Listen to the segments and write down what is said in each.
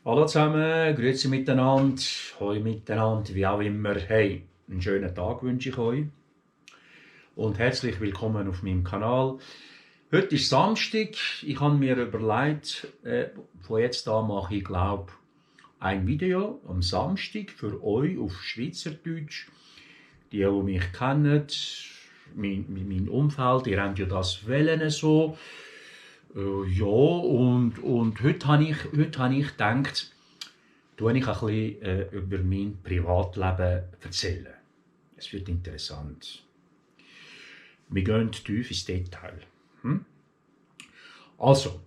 Hallo zusammen, grüezi miteinander, hoi miteinander, wie auch immer. Hey, einen schönen Tag wünsche ich euch und herzlich willkommen auf meinem Kanal. Heute ist Samstag, ich habe mir überlegt, von jetzt an mache ich, glaube ein Video am Samstag für euch auf Schweizerdeutsch. Die mich kennen, mein Umfeld, ihr habt ja das Wellen so. Ja, und heute habe ich gedacht, tue ich ein bisschen über mein Privatleben erzählen. Es wird interessant. Wir gehen tief ins Detail. Also,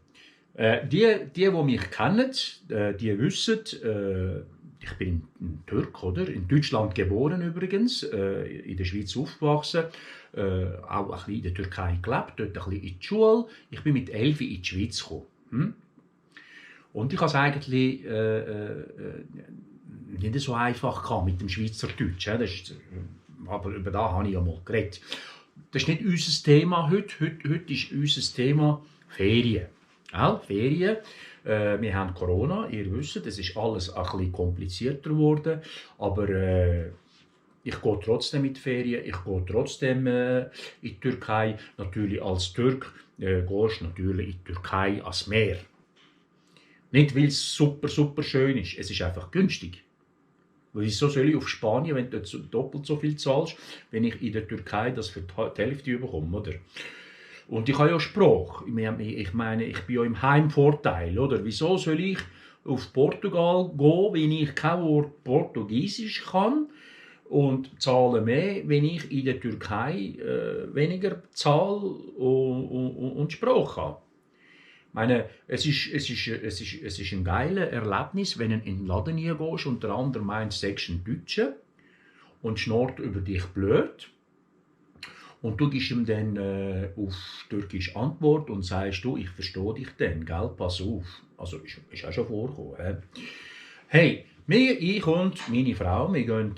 die mich kennen, die wissen, ich bin ein Türk, oder? In Deutschland geboren übrigens, in der Schweiz aufgewachsen, auch ein bisschen in der Türkei gelebt, dort ein bisschen in die Schule. Ich bin mit 11 in die Schweiz gekommen. Und ich habe es eigentlich nicht so einfach gehabt mit dem Schweizerdeutsch. Aber über das habe ich ja mal geredet. Das ist nicht unser Thema heute. Heute ist unser Thema Ferien. Ja, Ferien. Wir haben Corona, ihr wisst, es ist alles ein bisschen komplizierter geworden. Aber ich gehe trotzdem in die Ferien, ich gehe trotzdem in die Türkei. Natürlich als Türk gehst du natürlich in die Türkei ans Meer. Nicht, weil es super, super schön ist, es ist einfach günstig. Wieso soll ich auf Spanien, wenn du doppelt so viel zahlst, wenn ich in der Türkei das für die Hälfte bekomme, oder? Und ich habe ja Sprache. Ich meine, ich bin ja im Heimvorteil, oder? Wieso soll ich auf Portugal gehen, wenn ich kein Wort Portugiesisch kann und zahle mehr, wenn ich in der Türkei weniger zahle und Sprache habe? Ich meine, es ist ein geiles Erlebnis, wenn du in den Laden gehst und der andere meint, du seist ein Deutscher und schnurrt über dich blöd. Und du gibst ihm dann auf Türkisch Antwort und sagst, du, ich verstehe dich dann, gell, pass auf. Also ist auch schon vorgekommen. Hey, ich und meine Frau, wir gehen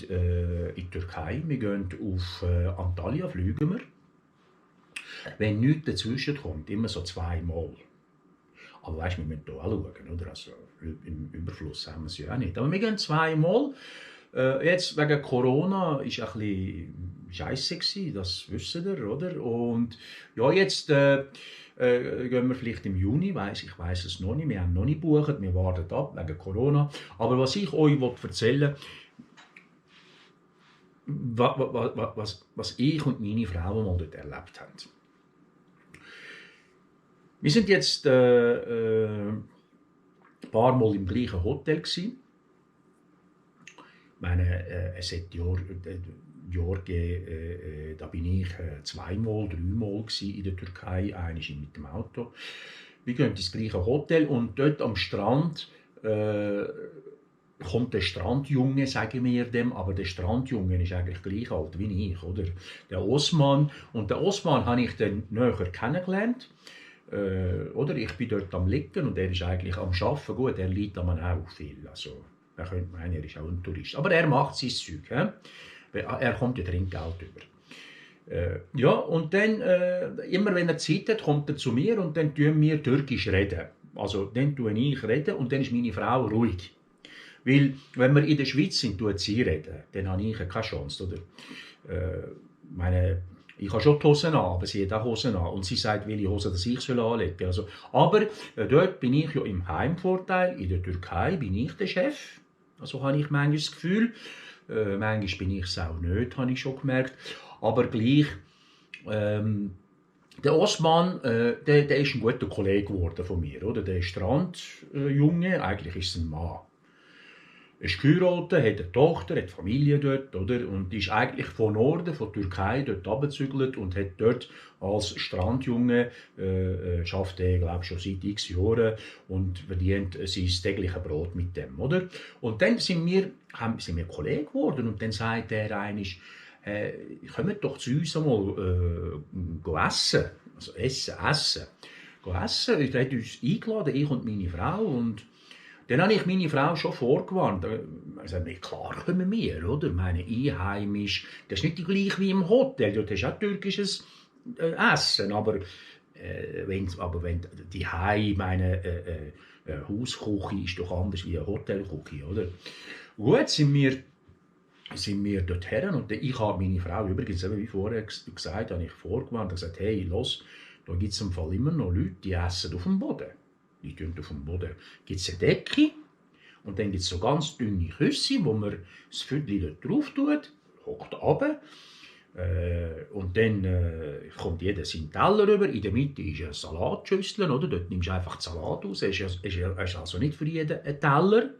in die Türkei, wir gehen auf Antalya, fliegen wir. Wenn nichts dazwischen kommt, immer so zweimal. Aber weißt, wir müssen hier auch schauen, oder? Also, im Überfluss haben wir es ja auch nicht. Aber wir gehen zweimal. Jetzt wegen Corona war es ein bisschen scheisse, das wisst ihr, oder? Und ja, jetzt gehen wir vielleicht im Juni, ich weiß es noch nicht, wir haben noch nicht gebucht, wir warten ab wegen Corona. Aber was ich euch erzählen will, was ich und meine Frau mal dort erlebt haben. Wir sind jetzt ein paar Mal im gleichen Hotel gewesen. Ich meine, es hat Jahre gegeben, da bin ich zweimal, dreimal in der Türkei, einmal mit dem Auto. Wir gehen ins gleiche Hotel und dort am Strand kommt der Strandjunge, sagen wir dem, aber der Strandjunge ist eigentlich gleich alt wie ich, oder? Der Osman. Und den Osman habe ich dann näher kennengelernt. Oder ich bin dort am Liegen und er ist eigentlich am Arbeiten. Gut, er liegt man auch viel. Also, man könnte meinen, er ist auch ein Tourist. Aber er macht sein Zeug. Er kommt ja Trinkgeld über. Ja, und dann, immer wenn er Zeit hat, kommt er zu mir und dann tun wir Türkisch reden. Also, dann tue ich reden und dann ist meine Frau ruhig. Weil, wenn wir in der Schweiz sind, tut sie reden. Dann habe ich keine Chance, oder? Ich habe schon die Hosen an, aber sie hat auch Hosen an. Und sie sagt, welche Hosen ich anlegen soll. Also, aber dort bin ich ja im Heimvorteil. In der Türkei bin ich der Chef. Also habe ich manchmal das Gefühl. Manchmal bin ich es auch nicht, habe ich schon gemerkt. Aber gleich, der Osman, der ist ein guter Kollege geworden von mir. Oder? Der Strandjunge, eigentlich ist es ein Mann. Er ist geheiratet, hat eine Tochter, hat Familie dort, oder? Und ist eigentlich von Norden, von Türkei, dort runtergezügelt und hat dort als Strandjunge, schafft er, glaube ich, schon seit x Jahren und verdient sein tägliches Brot mit dem, oder? Und dann sind wir Kollegen geworden und dann sagt er eigentlich, kommt doch zu uns einmal essen. Also essen. Essen. Er hat uns eingeladen, ich und meine Frau, und dann habe ich meine Frau schon vorgewarnt. Ich sagte, klar kommen wir, oder? Meine einheimisch. Das ist nicht gleich wie im Hotel. Dort hast du auch türkisches Essen. Aber wenn die Hai, Eine Hausküche ist doch anders wie eine Hotelküche, oder? Gut, sind wir dorthin und ich habe meine Frau, übrigens, eben wie vorher gesagt, habe ich vorgewarnt und gesagt, hey, los, da gibt es im Fall immer noch Leute, die essen auf dem Boden. Die tun auf dem Boden. Gibt es eine Decke und dann gibt es so ganz dünne Küsse, wo man das Füdli dort drauf tut, hockt runter. Und dann kommt jeder seinen Teller rüber. In der Mitte ist eine Salatschüssel, oder? Dort nimmst du einfach den Salat aus. Es ist also nicht für jeden ein Teller.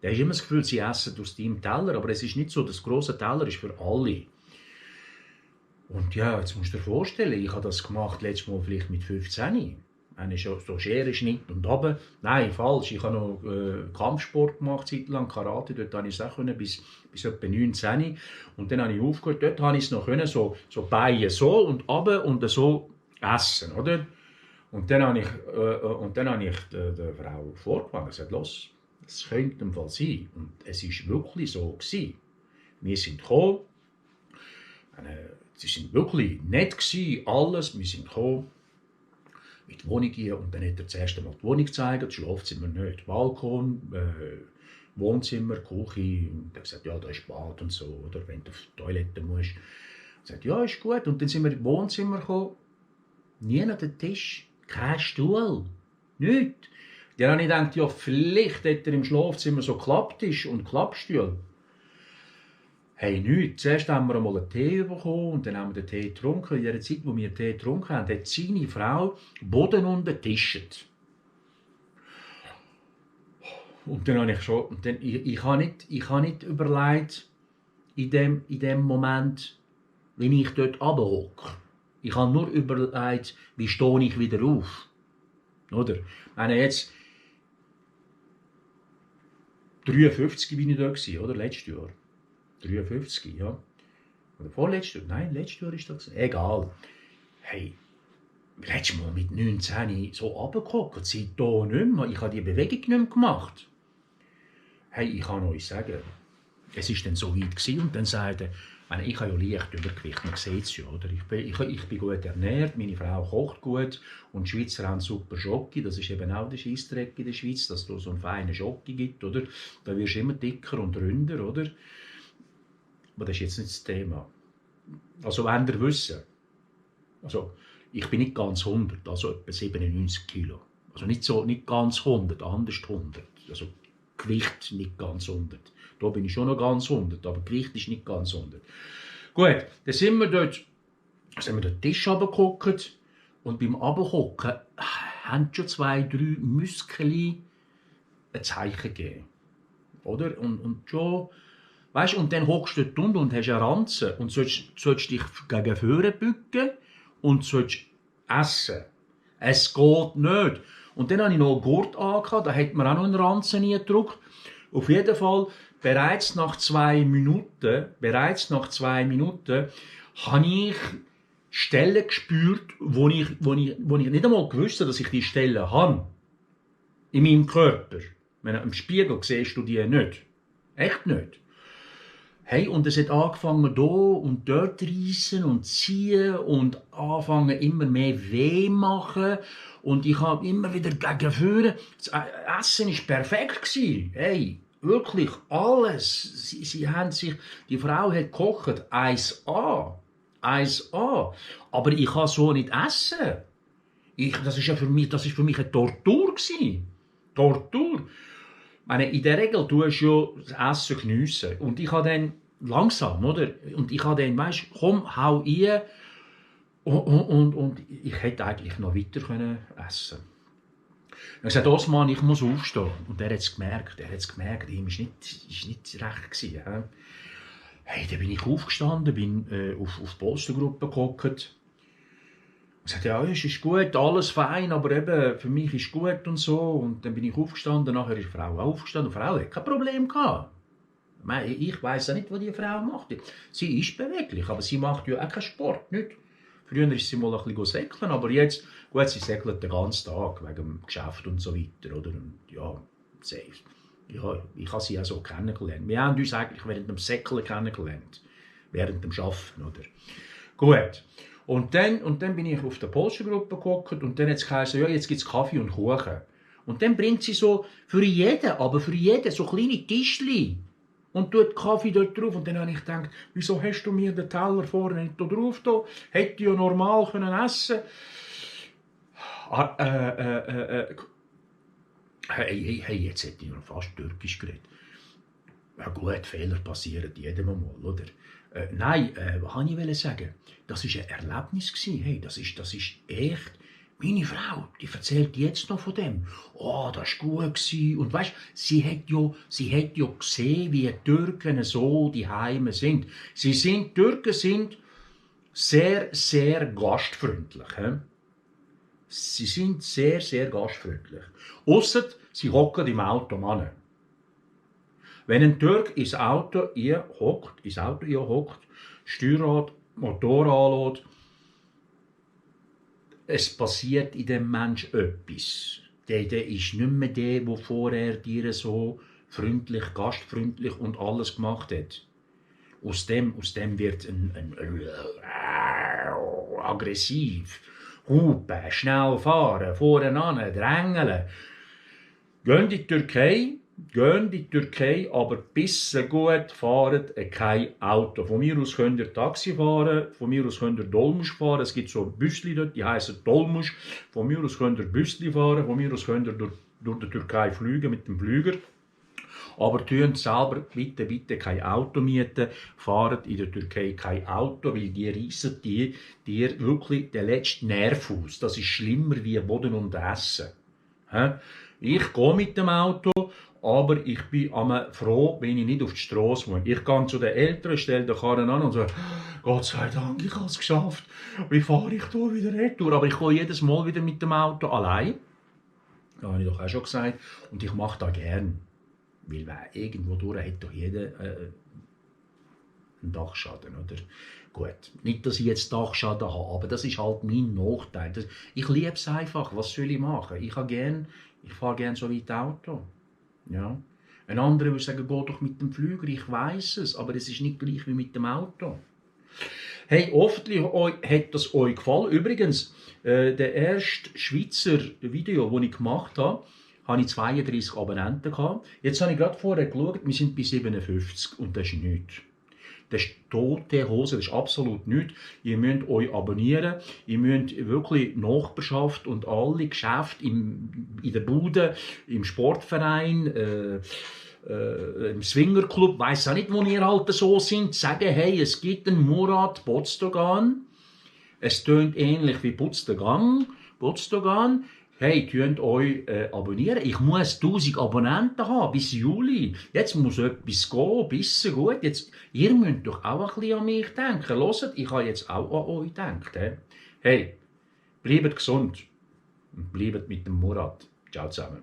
Da hast immer das Gefühl, sie essen aus deinem Teller, aber es ist nicht so, das grosse Teller ist für alle. Und ja, jetzt musst du dir vorstellen, ich habe das gemacht letztes Mal vielleicht mit 15. Ich habe so Scherenschnitt und runter. Nein, falsch. Ich habe noch Kampfsport gemacht, zeitlang Karate. Dort konnte ich es auch bis etwa 19. Und dann habe ich aufgehört. Dort konnte ich es noch können, so Beine so und runter und so essen, oder? Und dann habe ich der Frau vorgewarnt und gesagt, los, das könnte im Fall sein. Und es war wirklich so gewesen. Wir sind gekommen. Sie waren wirklich nett gewesen, alles. Wir sind gekommen. Mit der Wohnung hier und dann hat er das erste Mal die Wohnung gezeigt, das Schlafzimmer nicht, Balkon, Wohnzimmer, Küche. Und er hat gesagt, ja, da ist Bad und so, oder wenn du auf die Toilette musst. Er hat gesagt, ja, ist gut. Und dann sind wir ins Wohnzimmer gekommen, nie an den Tisch, kein Stuhl, nichts. Dann habe ich gedacht, ja, vielleicht hat er im Schlafzimmer so Klapptisch und Klappstuhl. Hey, nichts. Zuerst haben wir einmal einen Tee bekommen und dann haben wir den Tee getrunken. In der Zeit, wo wir Tee getrunken haben, hat seine Frau Boden unten getischt. Und dann habe ich schon, ich habe nicht überlegt, in dem Moment, wenn ich dort runterhocke. Ich habe nur überlegt, wie stehe ich wieder auf. Oder? Ich meine, jetzt 53 bin ich da gewesen, oder? Letztes Jahr. 53, ja. Oder vorletztes Jahr? Nein, letztes Jahr ist das. Egal. Hey, letztes Mal mit 19 so runtergehockt, seitdem nicht mehr. Ich habe die Bewegung nicht mehr gemacht. Hey, ich kann euch sagen, es war dann so weit gewesen, und dann sagte ich habe ja leicht Übergewicht, man sieht es ja, oder? Ich bin gut ernährt, meine Frau kocht gut und die Schweizer haben super Schoki, das ist eben auch der Scheissdreck in der Schweiz, dass es so einen feinen Schoki gibt, oder? Da wirst du immer dicker und ründer, oder? Aber das ist jetzt nicht das Thema. Also, wenn ihr wissen, also, ich bin nicht ganz 100, also etwa 97 Kilo. Also nicht ganz 100, anders 100. Also Gewicht nicht ganz 100. Da bin ich schon noch ganz 100, aber Gewicht ist nicht ganz 100. Gut, dann sind wir den Tisch runtergeguckt und beim Runtergucken haben schon 2, 3 Muskeln ein Zeichen gegeben. Oder? Und schon... Weißt, und dann hockst du dort unten und hast eine Ranze und sollst dich gegen vorne bücken und sollst essen. Es geht nicht. Und dann hatte ich noch einen Gurt an, da hat man auch noch einen Ranzen reingedrückt. Auf jeden Fall, bereits nach 2 Minuten, habe ich Stellen gespürt, wo ich nicht einmal gewusst habe, dass ich die Stellen habe. In meinem Körper. Im Spiegel siehst du die nicht. Echt nicht. Hey, und es hat angefangen hier und dort reissen und ziehen und anfangen immer mehr weh machen. Und ich habe immer wieder gegen vorne. Das Essen war perfekt. Hey, wirklich alles. Sie haben sich, die Frau hat gekocht, 1A. 1A. Aber ich kann so nicht essen. Das ist für mich eine Tortur. Tortur. In der Regel tust du ja das Essen geniessen. Und ich habe dann langsam, oder? Und ich habe dann, weisst, komm, hau rein. Und ich hätte eigentlich noch weiter können essen. Er hat gesagt, Osman, ich muss aufstehen. Und er hat es gemerkt. Ihm war nicht recht gewesen. Hey, dann bin ich aufgestanden, bin auf die Postergruppe gehockt. Ich sagte, ja, es ist gut, alles fein, aber eben, für mich ist gut und so. Und dann bin ich aufgestanden, nachher ist die Frau aufgestanden. Die Frau hat kein Problem gehabt. Ich weiss auch nicht, was die Frau macht. Sie ist beweglich, aber sie macht ja auch keinen Sport. Nicht. Früher ist sie mal ein bisschen säckeln, aber jetzt, gut, sie säckelt den ganzen Tag wegen dem Geschäft und so weiter. Oder? Und ja, safe. Ja, ich habe sie auch so kennengelernt. Wir haben uns eigentlich während dem Säckeln kennengelernt. Während dem Arbeiten, oder? Gut. Und dann bin ich auf der Postergruppe gehockt und dann hat es geheißen, ja, jetzt gibt es Kaffee und Kuchen. Und dann bringt sie so für jeden, aber für jeden so kleine Tischchen und tut Kaffee dort drauf. Und dann habe ich gedacht, wieso hast du mir den Teller vorne nicht da drauf da? Hätte ich ja normal können essen. Hey, jetzt hätte ich noch fast Türkisch geredet. Ja gut, Fehler passieren jedem mal, oder? Nein, was wollte ich sagen? Das war ein Erlebnis. Hey, das ist echt. Meine Frau, die erzählt jetzt noch von dem. Oh, das war gut. Und weißt, sie hat ja gesehen, wie die Türken so die Heime sind. Türken sind sehr, sehr gastfreundlich. He? Sie sind sehr, sehr gastfreundlich. Ausser, sie hocken im Auto an. Wenn ein Türk ins Auto hockt, Steuerrad, Motor anlässt, es passiert in dem Mensch etwas. Der ist nicht mehr der vorher dir so freundlich, gastfreundlich und alles gemacht hat. Aus dem wird ein aggressiv, hupen, schnell fahren, voreinander, drängeln. Gehen in die Türkei, aber bissen gut, fahren kein Auto. Von mir aus könnt ihr Taxi fahren, von mir aus könnt ihr Dolmusch fahren. Es gibt so Büsli dort, die heißen Dolmusch. Von mir aus könnt ihr Büsli fahren, von mir aus könnt ihr durch die Türkei fliegen mit dem Flüger. Aber tun selber bitte kein Auto mieten, fahren in der Türkei kein Auto, weil die reissen dir wirklich den letzten Nerv aus. Das ist schlimmer wie Boden und Essen. Ich gehe mit dem Auto, aber ich bin froh, wenn ich nicht auf die Straße muss. Ich gehe zu den Eltern, stelle den Karren an und sage, Gott sei Dank, ich habe es geschafft. Wie fahre ich da wieder retour? Aber ich gehe jedes Mal wieder mit dem Auto allein. Das habe ich doch auch schon gesagt. Und ich mache das gern. Weil irgendwo durch hat doch jeder einen Dachschaden, oder? Gut, nicht, dass ich jetzt Dachschaden habe, aber das ist halt mein Nachteil. Ich liebe es einfach, was soll ich machen? Ich fahre gerne so weit Auto. Ja. Ein anderer würde sagen, geh doch mit dem Flüger, ich weiß es, aber es ist nicht gleich wie mit dem Auto. Hey, hoffentlich hat das euch gefallen. Übrigens, der erste Schweizer Video, das ich gemacht habe, hatte ich 32 Abonnenten. Jetzt habe ich gerade vorher geschaut, wir sind bei 57 und das ist nichts. Das ist tote Hose, das ist absolut nichts. Ihr müsst euch abonnieren, ihr müsst wirklich Nachbarschaft und alle Geschäfte in der Bude, im Sportverein, im Swingerclub, weiss auch nicht, wo ihr halt so sind, sagen, hey, es gibt einen Murat Bozdogan. Es tönt ähnlich wie Bozdogan. Hey, könnt euch abonnieren. Ich muss 1000 Abonnenten haben bis Juli. Jetzt muss etwas gehen, bisschen gut. Jetzt, ihr müsst doch auch ein bisschen an mich denken. Hört, ich habe jetzt auch an euch gedacht. Hey, bleibt gesund und bleibt mit dem Murat. Ciao zusammen.